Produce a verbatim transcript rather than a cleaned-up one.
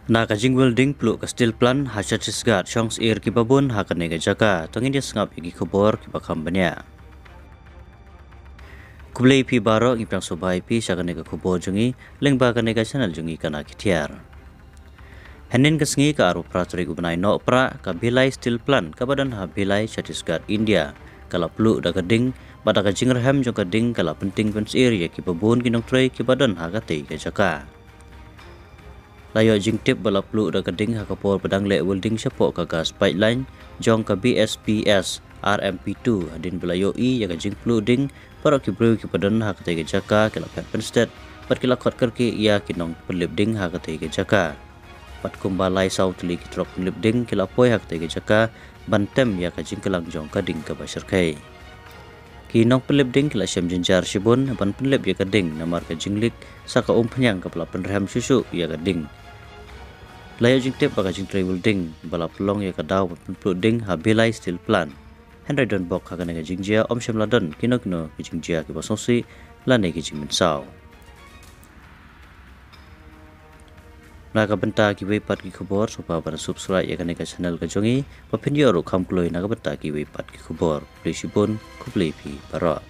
Na ka jingwiel ding pluh ka steel plant ha Chhattisgarh, shong syier kiba bun ha kane ka jaka. To ngin ïa sngap ïa ki khubor kiba kham bniah. Khublei phi baroh, ngi pdiang sngewbha ïa phi sha kane ka khubor jong ngi lyngba kane ka channel jong ngi Kana Khithiar. Hynnin ka sngi, ka arphew phra tarik u bnai Nohprah, ka Bhilai Steel Plant kaba don ha Bhilai, Chhattisgarh, India, ka la pluh da ka ding, bad da ka jingrhem jong ka ding ka la pynting pynsyier ïa kiba bun ki nongtrei kiba don ha katei ka jaka. La ïoh jingtip ba la pluh da ka ding ha ka por ba dang leh welding shapoh ka gas pipeline jong ka B S P S R M P two. Hadien ba la ïohi ïa ka jingpluh ding, baroh ki briew kiba don ha katei ka jaka ki la phet pynstet bad ki la khot kyrkieh ïa ki nongpynlip ding ha katei ka jaka. Bad kumba lai saw tylli ki trok pynlip ding ki la poi ha katei ka jaka ban tem ïa ka jingkylang jong ka ding kaba shyrkhei. Ki nongpynlip ding ki la shem jynjar shibun ban pynlip ïa ka ding namar ka jingleak sa ka umphniang kaba la pynrhem shuh shuh ïa ka ding. La ïoh jingtip ba ka jingtrei welding ba la pynlong ïa ka daw ban pynpluh ding ha Bhilai Steel Plant. Hynrei donbok ha kane ka jingjia ym shym la don kino kino ki jingjia kiba sngewsih lane ki jingmynsaw. Na ka bynta kiwei pat ki khubor, sngewbha ban subscribe ïa kane ka channel ka jong ngi ba phin ïoh ruh kham kloi na ka bynta kiwei pat ki khubor. Khublei shibun, khublei phi baroh.